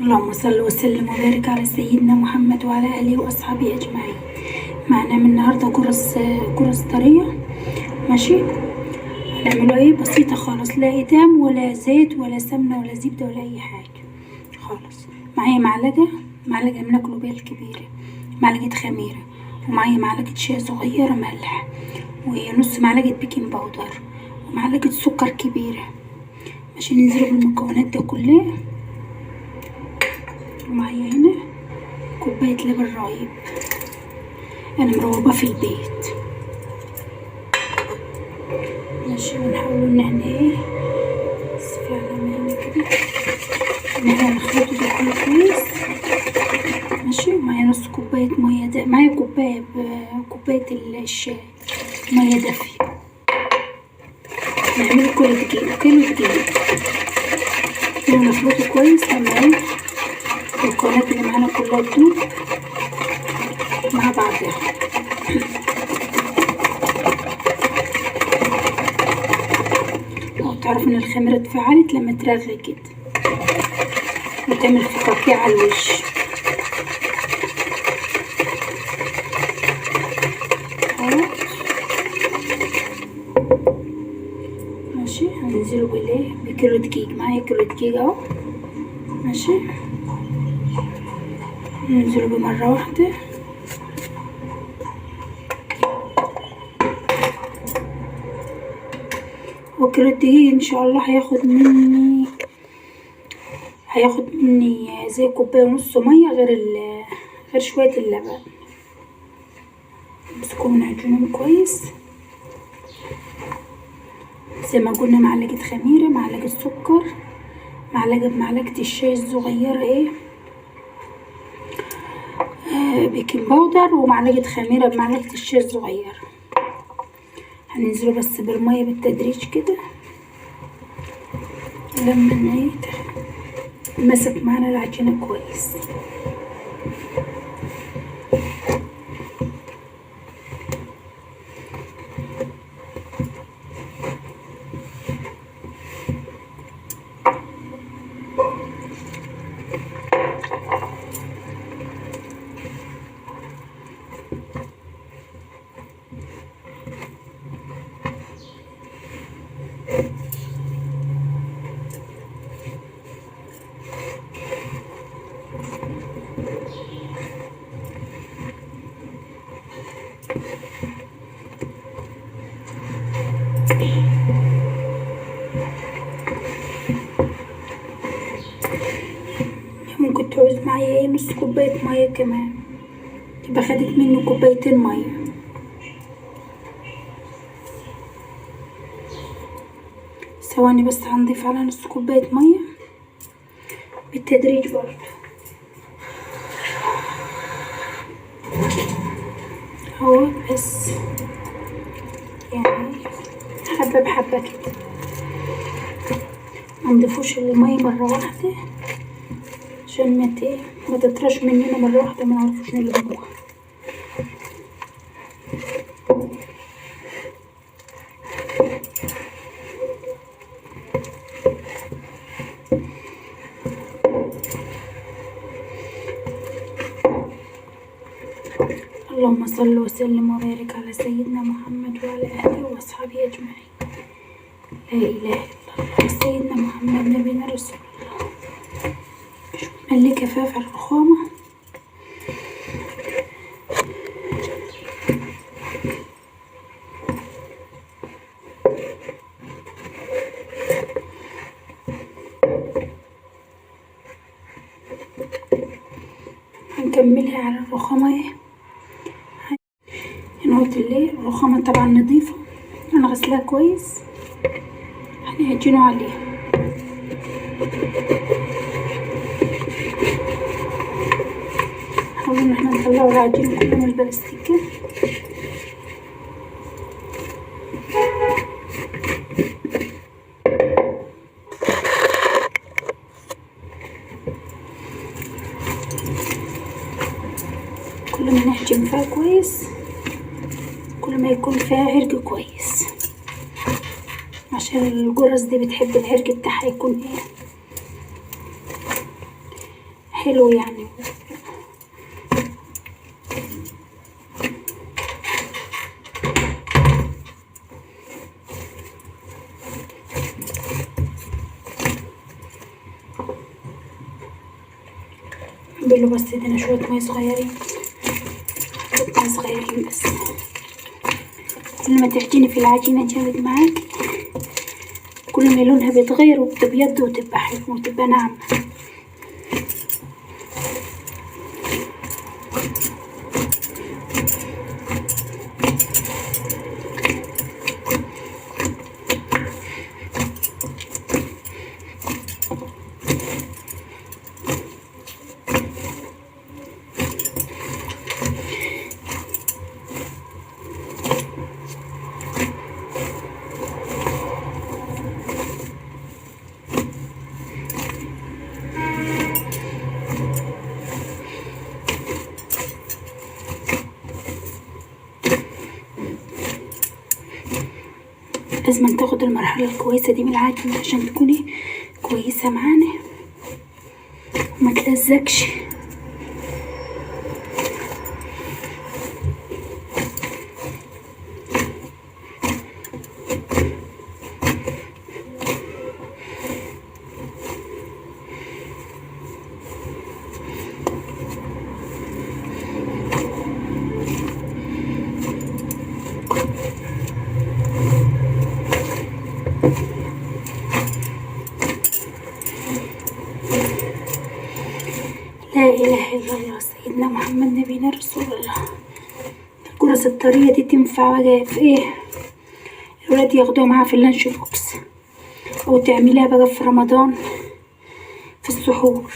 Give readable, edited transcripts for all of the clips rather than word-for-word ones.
اللهم صل وسلم وبارك على سيدنا محمد وعلى اله واصحابه اجمعين. معانا من النهارده قرص طرية، ماشي. هنعمله ايه؟ بسيطة خالص، لا اتام ولا زيت ولا سمنه ولا زبدة ولا اي حاجة خالص. معايا معلقه بناكله بيها الكبيرة، معلقه خميره، ومعايا معلقه شاي صغيرة ملح، ونص معلقه baking powder، ومعلقة سكر كبيرة. ماشي، ننزل بالمكونات ده كلها. ومعايا هنا كوباية لبن رايب، انا مروباه في البيت. ماشي، ونحاول ان احنا ايه بس فعلا هنا كده ان احنا نخلطه ده كله كويس. ماشي، ومعايا نص كوباية مية، ده معايا كوباية الشاي مية دافيه. نعمله كل دقيقة كيلو دقيق، ونخلطه كويس لما ايه المكونات اللي معانا كلها تدوب مع بعضها. تعرف ان الخميرة اتفعلت لما ترغي كده وتعمل فقاقيع على الوش. ماشي، هننزله بالايه؟ بكيلو دقيق. معايا كيلو دقيق اهو. ماشي، ننزله بمرة واحدة. وكيلو الدقيق ان شاء الله هياخد مني زي كوباية ونص مية غير شوية اللبن. نمسكهم ونعجنهم كويس زي ما قلنا. معلقة خميرة، معلقة سكر، معلقة بمعلقة الشاي الصغيرة ايه baking powder، ومعلقة خميرة بمعلقة الشاي الصغيرة. هننزله بس بالمية بالتدريج كده لما ايه مسك معانا العجينة كويس. ممكن تعوز معايا ايه نص كوباية مية كمان، تبقى خدت مني كوبايتين مية. ثواني بس هنضيف على نص كوباية مية بالتدريج برضو اهو، بس يعني حبة بحبة كده، ما نضيفوش المية مرة واحدة عشان ما تطرش مننا مرة واحدة، ما نعرفوش نلموها. اللهم صل وسلم وبارك على سيدنا محمد وعلى اهله واصحابه اجمعين. لا اله الا الله، سيدنا محمد نبينا رسول الله. ملي كفاف على الرخامة. هنكملها على الرخامة ايه نقط الليل. الرخامة طبعا نظيفة، انا غسلاها كويس. هنعجنه عليها. نحاول ان احنا نطلعوا العجين كله من البلاستيكة. كل ما نعجن فيها كويس كل ما يكون فيها عرق كويس، عشان الجرس دي بتحب العرق بتاعها يكون ايه حلو يعني. بلو بس ادينا شوية مية صغيرين، شوية مية صغيرين بس. كل ما تعجني في العجينة جامد معاكي كل ما لونها بيتغير وبتبيض وتبقى حلوة وتبقى ناعمة. لازم تاخد المرحلة الكويسة دي من العجينة عشان تكوني كويسة معانا وما تلزقش. لا اله الا الله سيدنا محمد نبينا رسول الله. الكرس الطريه دي تنفع بقى في ايه؟ الولاد ياخدوها معاها في ال lunch box، او تعمليها بقى في رمضان في السحور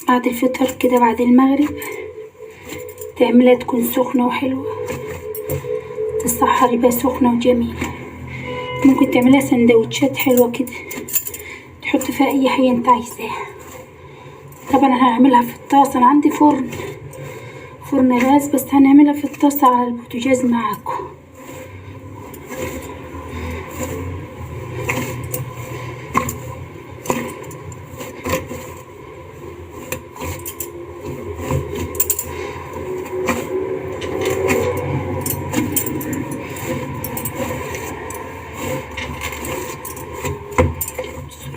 بعد الفطر كده، بعد المغرب تعملها تكون سخنة وحلوه، تسحري بقى سخنة وجميلة. ممكن تعمليها سندوتشات حلوة كده، تحط فيها اي حاجة انت عايزاها. طبعا انا هعملها في الطاسه، انا عندي فرن غاز، بس هنعملها في الطاسه على البوتاجاز معاكم.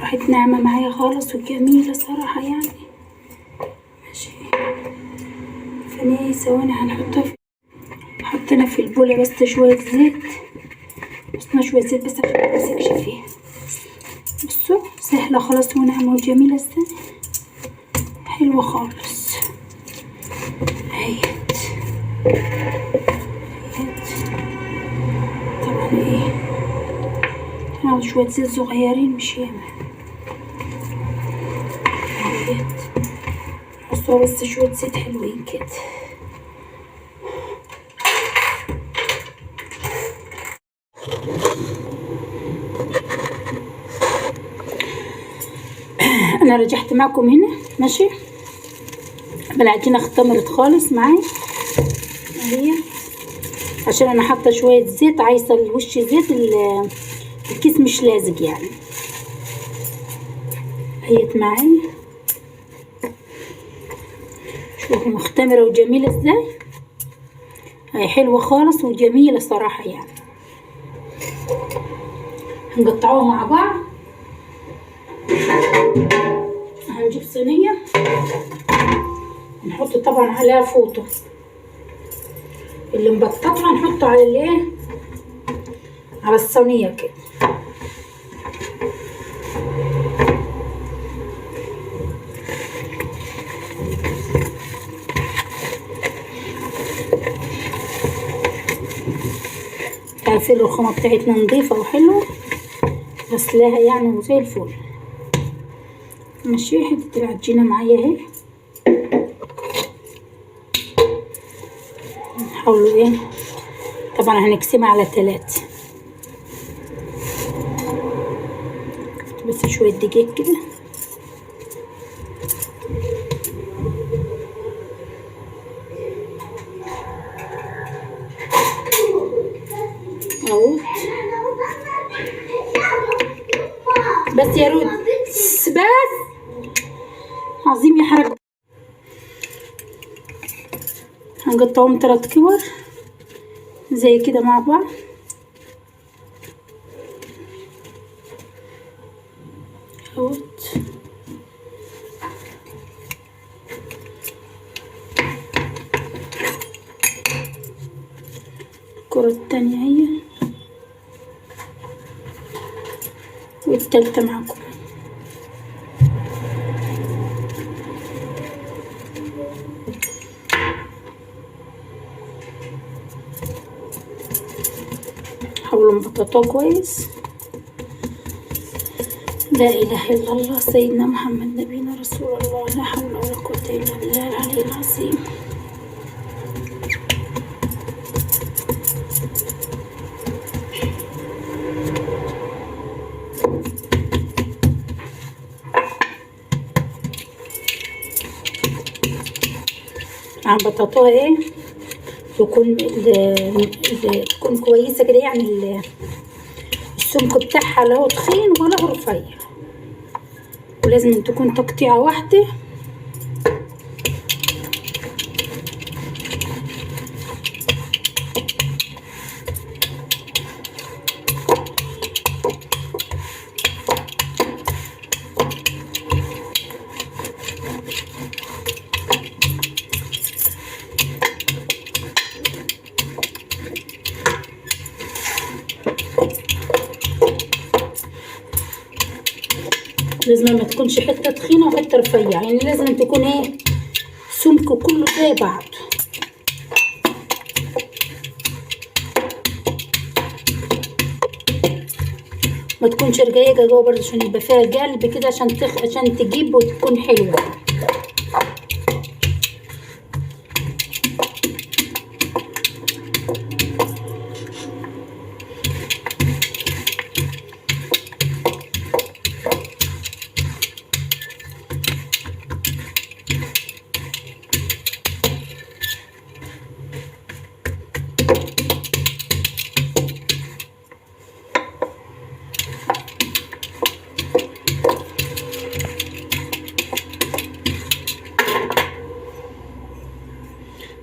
راحت ناعمة معايا خالص وجميلة صراحة يعني. ماشي، فانا ثواني هنحطها في، حطينا في البوله بس شوية زيت، بصنا شوية زيت بس عشان ما تمسكش فيها. بصوا سهلة خالص وناعمه وجميلة ازاي، حلوة خالص اهيت اهيت. طبعا ايه هناخد شوية زيت صغيرين مش ياما اهيت، نحطها بس شوية زيت حلوين كده. انا رجعت معكم هنا ماشي، العجينة اختمرت خالص معايا اهي، عشان انا حاطه شوية زيت، عايزه الوش زيت، الكيس مش لازق يعني. اهيت معايا، شوفوا مختمره وجميلة ازاي، هي حلوة خالص وجميلة صراحة يعني. هنقطعوها مع بعض. هنجيب صينية نحط طبعا عليها فوطه، اللي مبططها نحطه على الايه، على الصينية كده. عارفين الرخامه بتاعتنا نظيفة وحلوه، غسلاها يعني وزي الفل. ماشي، حتة العجينة معايا اهي، نحاولوا ايه، طبعا هنقسمها على 3، بس شوية دقيق كده. اهو بس يا رود، بس عظيم يحرق. هنقطعهم 3 كور زي كده مع بعض. اهوت الكرة التانية هي والتالتة معاكم. حاولوا نبططوها كويس. لا اله الا الله سيدنا محمد نبينا رسول الله، لا حول ولا قوة الا بالله العلي العظيم. عم بطاطوها ايه تكون تكون كويسة كده، يعني السمك بتاعها لا هو تخين ولا هو رفيع، ولازم تكون تقطيعه واحدة. لازم ما تكونش حتة تخينة وحتة رفيعة، يعني لازم تكون ايه سمك كله زي بعض. ما تكونش رقيقه جوه برضه عشان يبقى فيها قلب كده، عشان عشان تجيب وتكون حلوة.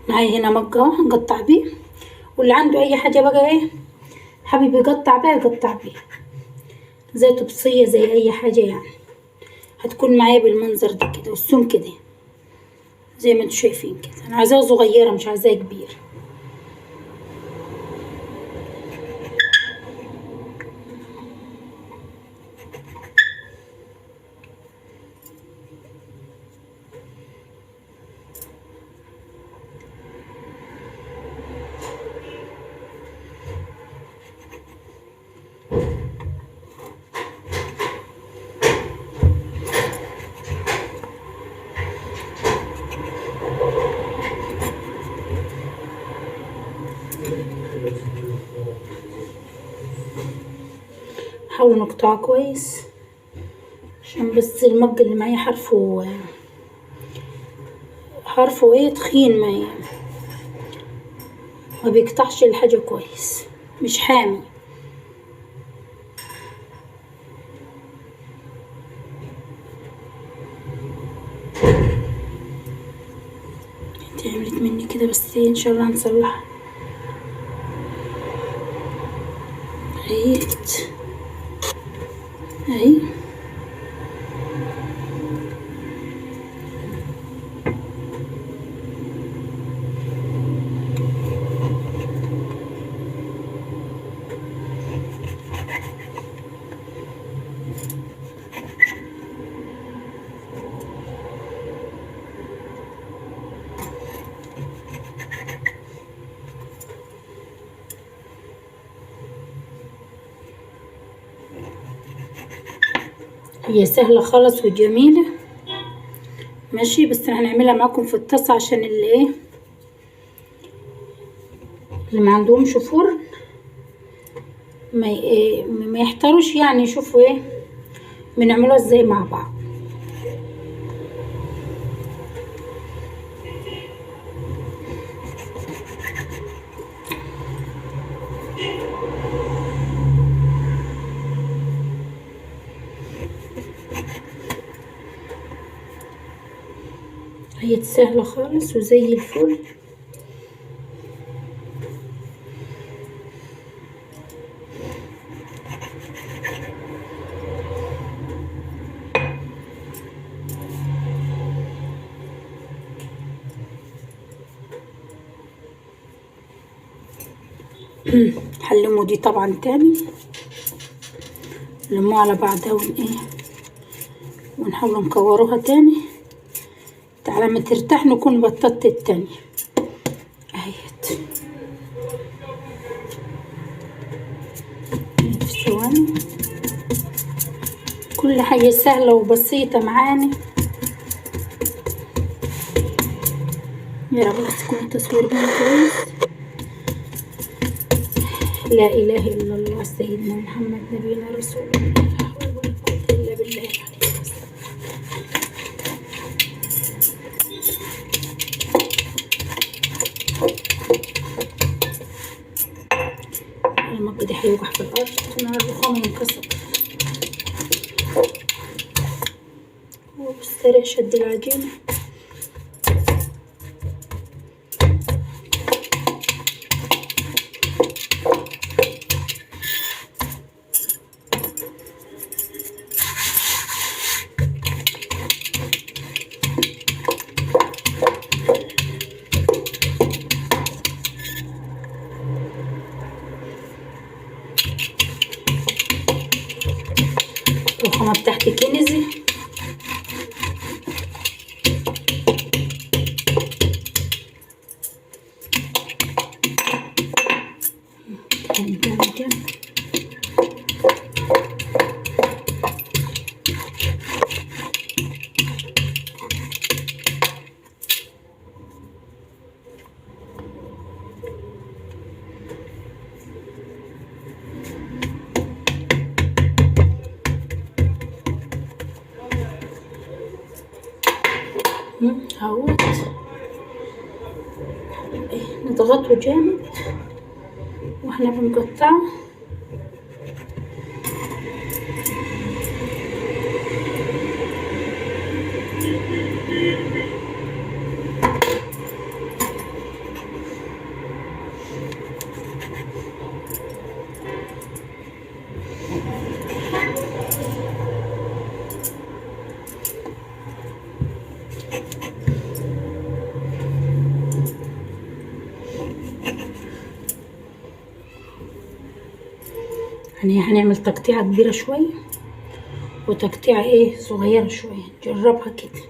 معايا هنا مجه اهو هنقطع بيه، واللي عنده اي حاجة بقى ايه حابب يقطع بيها يقطع بيها، زي طبسيه زي اي حاجة يعني. هتكون معايا بالمنظر ده كده، والسمك ده زي ما انتوا شايفين كده. انا عايزاها صغيرة مش عايزاها كبيرة. حاولوا نقطعه كويس عشان بس المج اللي معايا حرفه ايه تخين، ما بيقطعش الحاجة كويس، مش حامي. انت عملت مني كده بس ان شاء الله هنصلحها. عيت اهي. هي سهلة خالص وجميلة ماشي، بس هنعملها معاكم في الطاسة عشان اللي ايه اللي ما عندهمش فرن ما يحتاروش، يعني يشوفوا ايه بنعملوها ازاي مع بعض. هي سهلة خالص وزي الفل. هنلموا دي طبعا تاني، نلموها على بعضها ايه ونحاول نكوروها تاني على ما ترتاح نكون بططت التانية اهيت. في ثواني، كل حاجة سهلة وبسيطة معانا. يا رب بس يكون التصوير باين كويس. لا إله إلا الله سيدنا محمد نبينا رسول الله، لا حول ولا قوة إلا بالله العلي العظيم. المج ده هيوقع في الأرض مع الرخام ينكسر. وبالسريع شد العجينة. الرخامة بتاعتي كنزي. تاني تاني تاني. اهوت نضغطه جامد واحنا بنقطعه. يعني هنعمل تقطيعة كبيرة شوية وتقطيعة ايه صغيرة شوية، نجربها كده.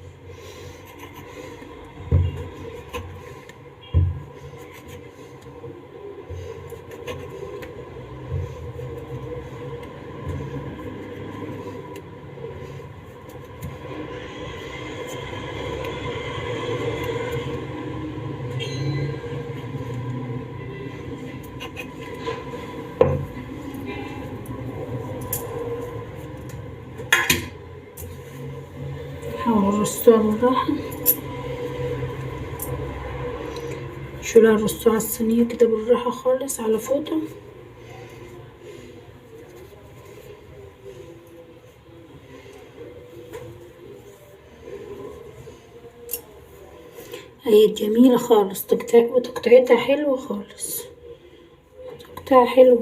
نحاول نرصوها بالراحة، شيلوها نرصوها على الصينية كده بالراحة خالص على فوطة. هي جميلة خالص، وتقطيعتها حلوة خالص، تقطيعها حلو.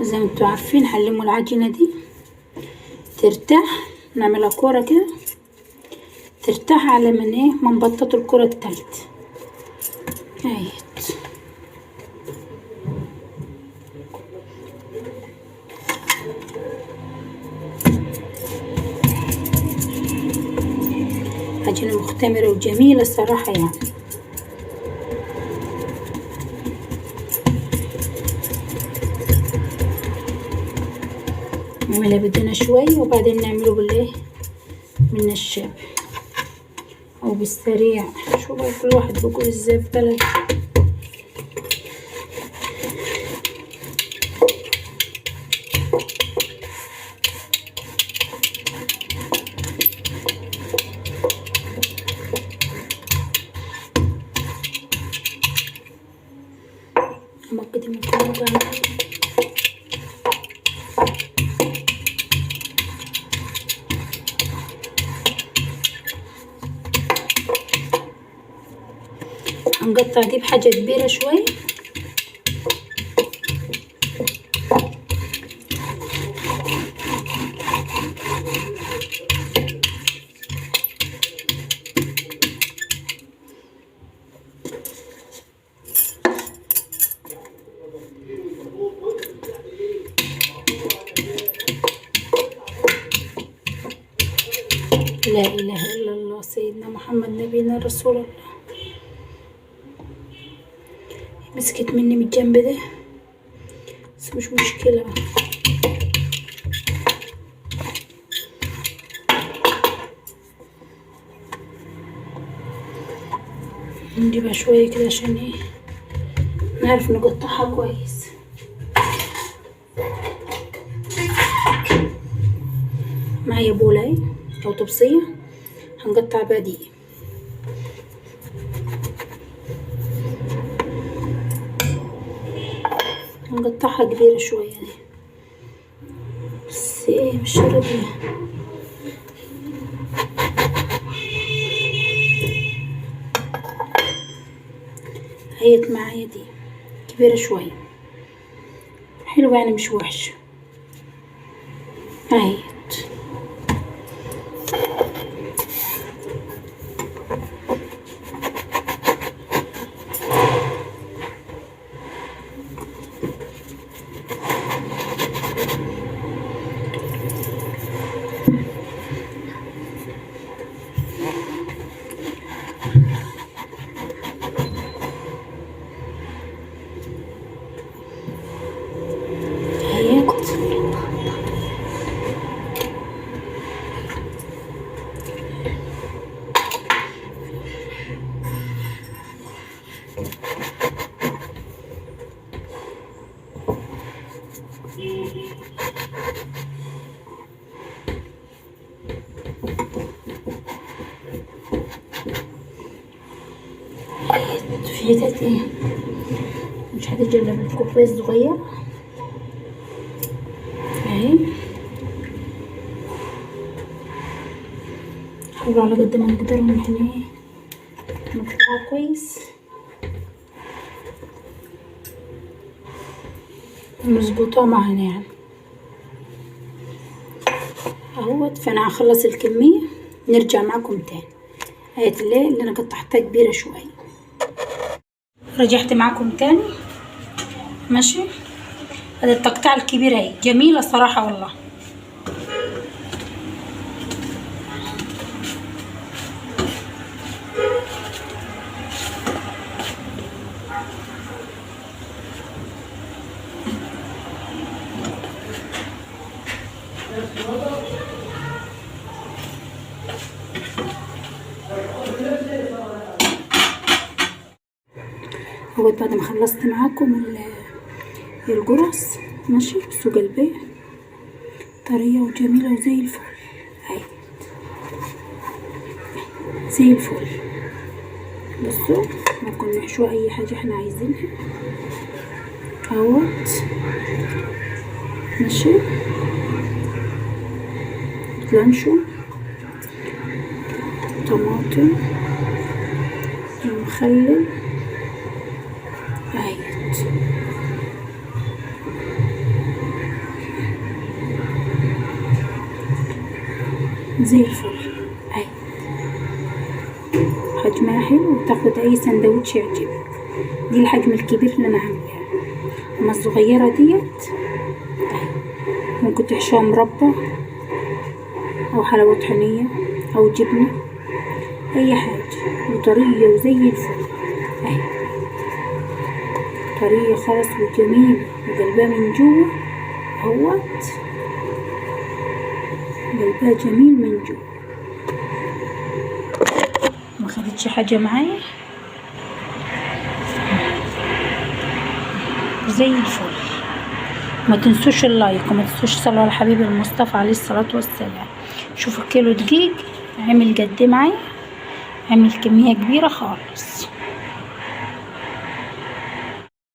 زي ما انتوا عارفين هنلموا العجينة دي ترتاح، نعملها كورة كده ترتاح على من ايه ما نبططوا الكرة التالتة اهيت. عجينة مختمرة وجميلة الصراحة يعني. نعملها بدنا شوي وبعدين نعمله بالايه بالنشاب او بالسريع. شو بقى كل واحد بيقول ازاي في بلد. هنقطع دي بحاجة كبيرة شوي. لا إله إلا الله سيدنا محمد نبينا رسول الله. مسكت مني من الجنب ده بس مش مشكلة بقى. نجيبها شوية كده عشان ايه نعرف نقطعها كويس. معايا بولة اهي او طبسية هنقطع بقى دي. هنقطعها كبيرة شوية دي بس ايه مش راضية. هيت معايا دي كبيرة شوية، حلوة يعني مش وحشة. اهيت في حتت ايه مش هتجي الا بالكوبايه الصغير اهي. نحاول على قد ما نقدر ان احنا ايه نقطعها كويس ونظبطها معانا يعني اهوت. فانا هخلص الكمية نرجع معكم تاني. آية الله اللي انا قطعتها كبيرة شوية. رجعت معاكم تاني ماشي. هذا التقطيع الكبيرة اهي جميلة صراحة والله. هو بعد ما خلصت معاكم الجرس ماشي. بصوا قلبية طرية وجميلة وزي الفل اهي، زي الفل. بصوا ممكن نحشوها اي حاجة احنا عايزينها اهوت ماشي. لانشون، طماطم، مخلل اهيت. زي الفل اهي، حجمها حلو وتاخد اي سندوتش يعجبك. دي الحجم الكبير اللي انا عاملاه، اما الصغيرة ديت اهي ممكن تحشوها مربى او حلاوة طحينيه او جبنه اي حاجة، وطريه وزي الفل اهي، طرية خالص وجميل وقلبها من جوه اهوت. قلبها جميل من جوا، ما خدتش حاجة معايا، زي الفل. ما تنسوش اللايك وما تنسوش صلوا على الحبيب المصطفى عليه الصلاة والسلام. شوفوا الكيلو دقيق عمل قد معايا، عمل كمية كبيرة خالص.